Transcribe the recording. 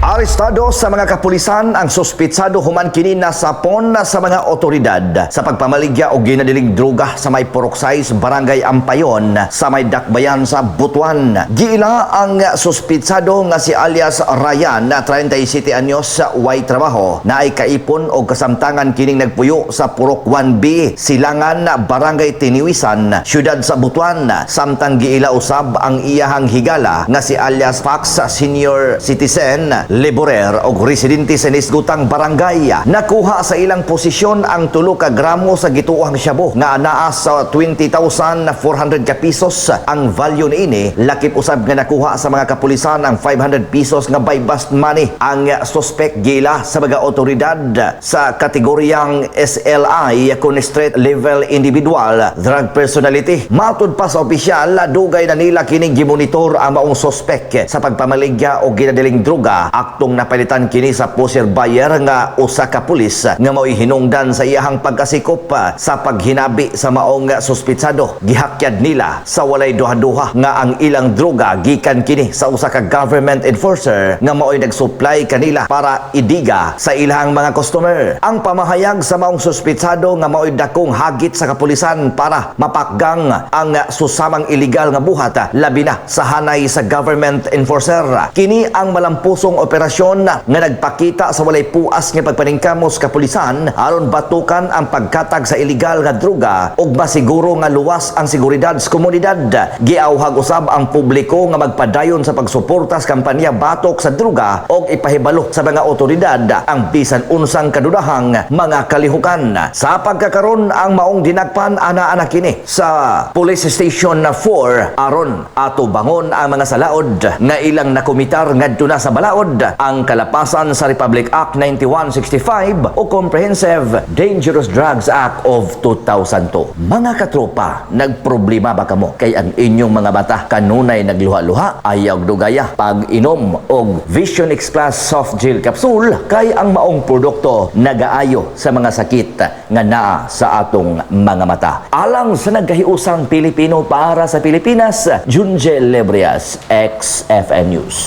Arestado sa mga kapulisan ang suspitsado human kini nasapon sa mga otoridad sa pagpamaligya og ginadiling droga sa may Purok 6, Barangay Ampayon, sa may Dakbayan sa Butuan. Giila ang suspitsado nga si alias Ryan na 37 anyos sa way trabaho na ay kaipon og kasamtangan kining nagpuyo sa Purok 1B, Silangan, Barangay Tiniwisan, Syudad sa Butuan. Samtang giila usab ang iyahang higala nga si alias Fox, senior citizen, laborer og residente sa nisgutang barangay. Nakuha sa ilang posisyon ang 3 ka gramo sa gituohang shabu nga anaa sa 20,400 ka pesos ang value niini. Lakip usab nga nakuha sa mga kapulisan ang 500 pesos nga buy bust money. Ang suspect giila sa mga otoridad sa kategoryang SLI kun street level individual drug personality. Matud pa sa opisyal, dugay na nila kining gimonitor ang maong suspect sa pagpamaligya og ginadiling droga aktong napalitan kini sa poseur buyer nga usa ka pulis nga mao'y hinungdan sa iyahang pagkasikop sa paghinabi sa maong suspitsado. Gihakyad nila sa walay duha-duha nga ang ilang droga gikan kini sa usa ka government enforcer nga mao'y nag-supply kanila para idiga sa ilang mga customer. Ang pamahayag sa maong suspitsado nga mao'y dakong hagit sa kapulisan para mapakgang ang susamang illegal nga buhat, labi na sa hanay sa government enforcer. Kini ang malampusong operasyon nga nagpakita sa walay puas nga pagpaningkamos kapulisan aron batukan ang pagkatag sa illegal nga droga ug masiguro nga luwas ang seguridad sa komunidad. Giawhag usab ang publiko nga magpadayon sa pagsuporta sa kampanya batok sa droga ug ipahibalo sa mga otoridad ang bisan unsang kadudahang mga kalihukan. Sa pagkakaron, ang maong dinakpan ana-ana kini sa Police Station 4 aron atubangon ang mga salaod nga ilang nakumitar ngadto na sa balaod, ang kalapasan sa Republic Act 9165 o Comprehensive Dangerous Drugs Act of 2002. Mga katropa, nagproblema ba kamo kay ang inyong mga bata kanunay nagluha-luha, ayaw dugaya pag inom og Vision X Plus soft gel capsule, kay ang maong produkto nagaayo sa mga sakit nga naa sa atong mga mata? Alang sa nagkahiusang Pilipino, para sa Pilipinas, Junjel Lebrias, XFM News.